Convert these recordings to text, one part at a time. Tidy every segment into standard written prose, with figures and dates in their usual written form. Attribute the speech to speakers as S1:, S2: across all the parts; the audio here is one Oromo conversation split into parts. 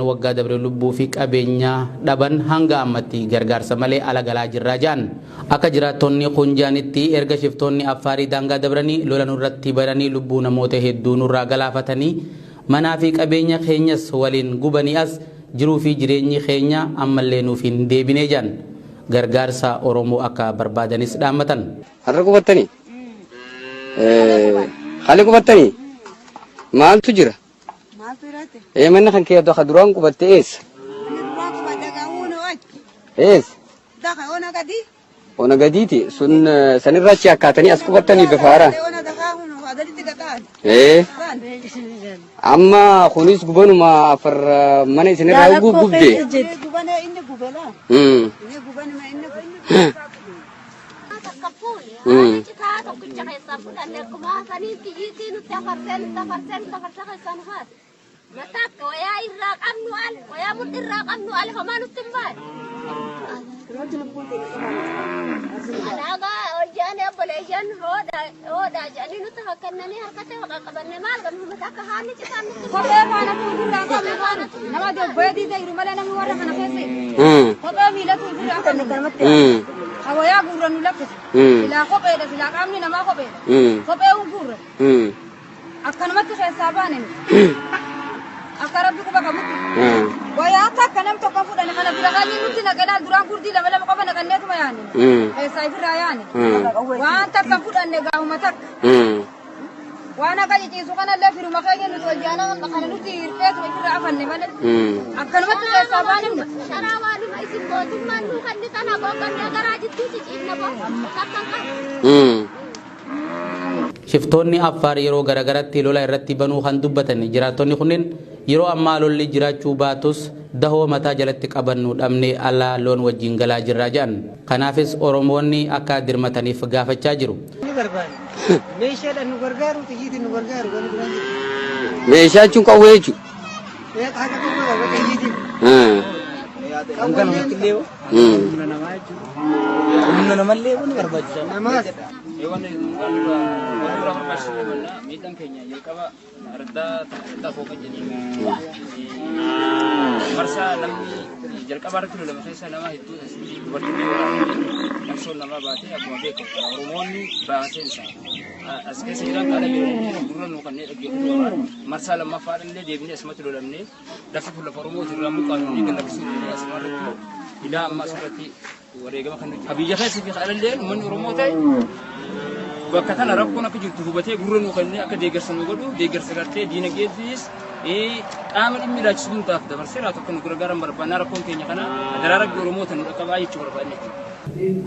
S1: Waggaa dabre lubbuu fi qabeenya dhaban hanga ammatti gargaarsa malee ala galaa jirraa ja'an. Akka jiraattonni kun ja'anitti erga shiftoonni Affaarii daangaa dabranii lola nurratti bananii lubbuu namoota hedduu nurraa galaafatanii manaa fi qabeenya keenyas waliin gubanii as jiruu fi jireenyi keenya ammallee nuuf hin deebine ja'an. Gargaarsa Oromoo akka barbaadanis dhaammatan.
S2: Har'a qubattanii? Haala qubattanii? Maaltu jira?
S3: Maaltu irratti?
S2: Ee manni kan kee ka duraan qubatte eessa?
S3: Manni duraan qubadde gahuun achi.
S2: Eessa?
S3: Daka ona gadi.
S2: Ona gadiiti. Sun sanirraa achi akkaatanii as qubattanii bifa haaraan.
S3: Ona dakaa kun gaditti gataan.
S2: Ee
S3: Kan.
S2: amma kunis gubanuma afar mana isinirraa gubde.
S3: Inni gubane inni gube laa. Inni gubane ma inni gube.
S4: Takka fuune haala citaa tokkicha keessaa fudhanne akkuma sanii xiyyiitii nutti afarsee nutti afarsee nutti afarsee keessaa nu haase. Mataa akka wayaa irraa qabnu al wayaa mudhi irraa qabnu al homaa nutti hin baane. Alaagaa hojjaan obboleeyyan hoodha hoodha jedhanii nutti fakkannanii harkatti qaqqabanne maal qabnu mataa akka haalli citaa nutti hin
S5: Kophee faana fuulduraan qabnu faana nama dobbee diida jiru malee namni warra kana keessa jiru. Kophee miilatu ofirraa qabnu. Hawayaa guurrannu lakkisa. Silaa kopheedha silaa qaamni namaa kopheedha. Kophee hin guurran. Akkanumatti keessaa baane nuti. Akka rabbi quba qabutti. Wayaa takka nam tokko fudhane kana bira kan nutti naqe laal duraan gurdii lama lama qofa naqanneetuma yaane. Keessaa ifirraa yaane. Waan takka fudhanne gaahuma takka. Waan akka ciciisu kanallee firuma keenya nuti wal jaana kana nuti hir'eetuma ifirraa afanne malee. Akkanumatti keessaa baane nuti.
S4: Sharaa waanuma isin mootummaan nuu kanni kana boqonnee garaa jidduu ciciifna boo takka hin qabu.
S1: Shiftoonni Affaar yeroo garagaratti lola irratti banuu kan dubbatan jiraattonni kunneen, yeroo ammaa lolli jiraachuu baatus dahoo mataa jalatti qabannu dhabnee ala loon wajjin galaa jirra jedhan. Kanaafis Oromoonni akka dirmataniif gaafachaa jiru.
S6: Ni barbaanna. Meeshaadhaan nu gargaaru, xiyyiitiin nu gargaaru, wanni biraan jiru.
S2: Meeshaa jechuun qawwee jechuudha.
S6: Ee haqa qawwee qaba xiyyiitiin.
S7: Hanga namatti illee humna namaa jechuudha. Humna namallee kun barbaachisa.
S6: Namaas.
S7: Wanni waan dura barbaachisu miidhaan keenya jalqaba araddaa araddaa fooqa jedhanii marsaa namni jalqaba irratti lolame keessa nama hedduu dubartii waraabame qabsoon namaa baatee akkuma beekamu Oromoonni baaseensa as keessa jiran haala beekamu gurra nu kanneen dhaggeeffatu qabaan marsaa lammaffaa illee deebinee asumatti lolamnee lafi kun lafa Oromooti irraa muqqaafamnee gad lakkisuu dandeenye asuma irratti ilaa amma asirratti wareegama kan nuti biyya keessa fi alallee uummanni Oromoo ta'e bakka tana rakkoon akka jirtu hubatee gurra nuu kennee akka deeggarsa nu godhu deeggarsa gartee diinagdeetiis qaama dhimmi ilaalchisu hundaaf dabarsee raatu akka nu gargaaran barbaannaa rakkoon keenya kana adaraa rabbi Oromoo tan nu dhaqqabaa jechuu barbaanne jechuudha.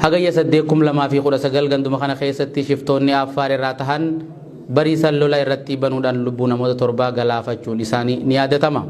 S1: Hagayya 8, 2019 ganduma kana keessatti shiftoonni Affaar irraa tahan bariisan lola irratti banuudhaan lubbuu namoota torbaa galaafachuun isaanii ni yaadatama.